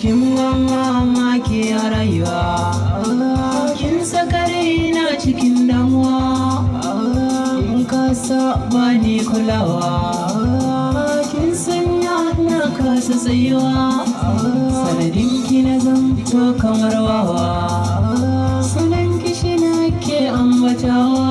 Kin ban mamaki a rayuwa, kin saka raina cikin damuwa. Kin kasa bani kulawa, kin sanya na kasa tsayuwa. Sanadin ki na zamto kamar wawa, sunan ki shi na ke ambatawa.